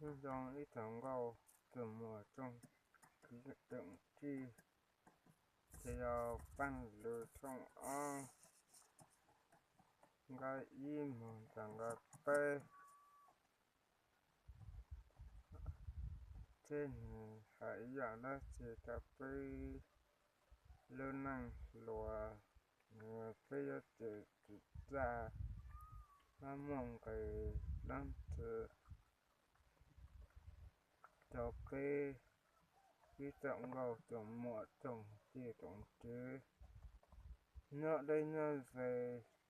Nyob zoo ib tsoom nkauj tsoom muam tsoom kwv tsoom tij, ces yog Paj Lug tshooj ob nqai ib mus txog nqai peb, thiab nws hais ib yam dab tsi rau peb lub neej hluas, peb yuav tsum txawj txaj, muaj nqis dab tsi rau peb ib tsoom nkauj tsoom muam tsoom tij tsoom kwv. Nyob deb nyob ze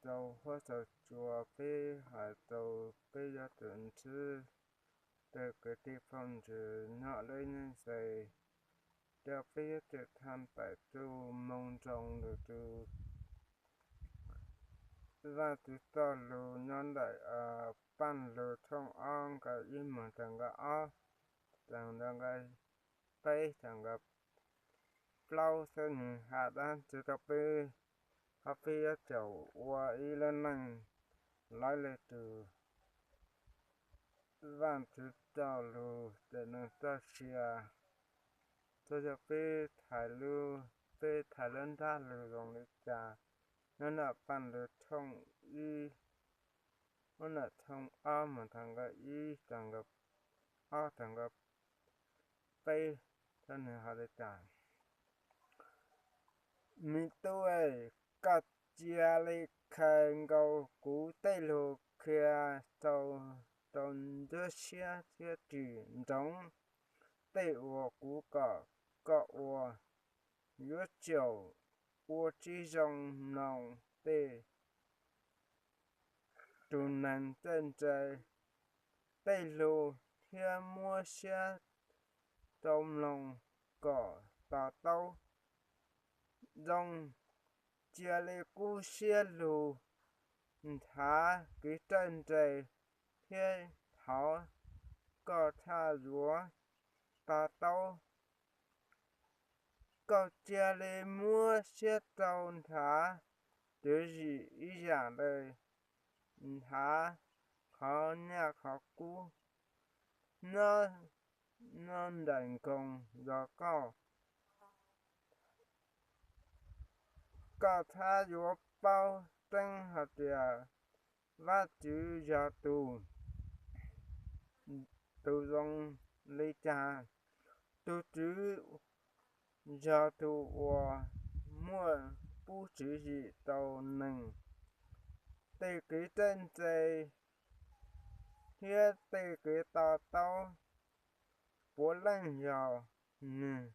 rau huab rau cua, peb hais rau peb yuav tsum ntsib rau kwv tij phooj ywg nyob deb nyob ze, rau peb yuav tsum tha ntais txuj moo zoo lug rau Vajtswv txoj lug nyob ntawm Paj Lug tshooj ob nqai ib mus txog nqai ob, txog nqai peb, txog nqai plaub xwb, nws hais dab tsi rau peb, ho peb yuav tsum ua ib lub neej laib le rau Vajtswv txoj lug, tes neeg txoj sia. Txawm yog peb hais lub, peb hais lub ntsab lug zoo li cas, nyob ntawm Paj Lug tshooj ib, nyob ntawm tshooj ob mus txog nqai ib, txog nqai ob, txog nqai peb, txog nws hais li cas: Me tub, koj cia li khaws nkaus kuv tej lug qhia rau ntsuab siab thiab tsim ntsoov tej uas kuv kom koj ua. Yuav tsum ua tib zoo mloog tej tus neeg txawj ntse tej lug thiab muab siab rau mloog kom to taub zoo. Cia li kub siab lug nthav kev txawj ntse thiab thov koj txhaj yuav to taub. Koj cia li muab siab rau nthav tswv yim ib yam li nthav qhov nyaj qhov kub nyob nraim nkoos zos koj. Koj txhaj yuav paub tseeb hais tias Vajtswv yog tus, tus zoo li cas. Tus Tswv yog tus uas muaj pub tswv yim rau neeg. Tej kev txawj ntse thiab tej kev to taub puav leej yog neeg,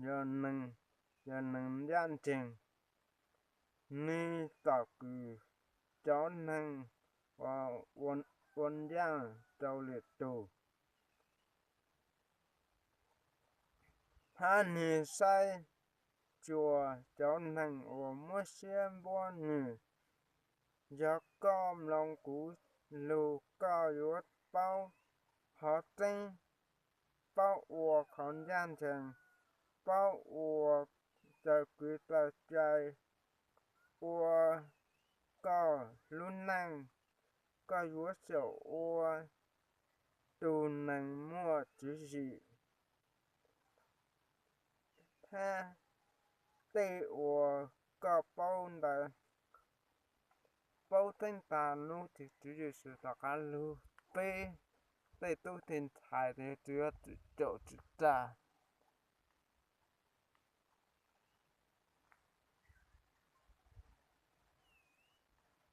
yog neeg, yog neeg ncaj ncees. Nws tsom kwm cov neeg uas ua ncaj rau lwm tus, hab nws saib tsuas cov neeg uas muab siab npuab nws. Yog koj mloog kuv lug, koj yuav paub qhov tseeb, paub ua qhov ncaj ncees, paub ua raws kev raws cai, ua koj lub neej. Koj yuav tsum ua tus neeg muaj tswv yim, hab tej uas koj paub ntawd, paub tseeb tag nub. Tus Tswv Yexus rov qab lug peb tej tub tej ntxhais, tus Tswv yuav tsum caum tswm tsa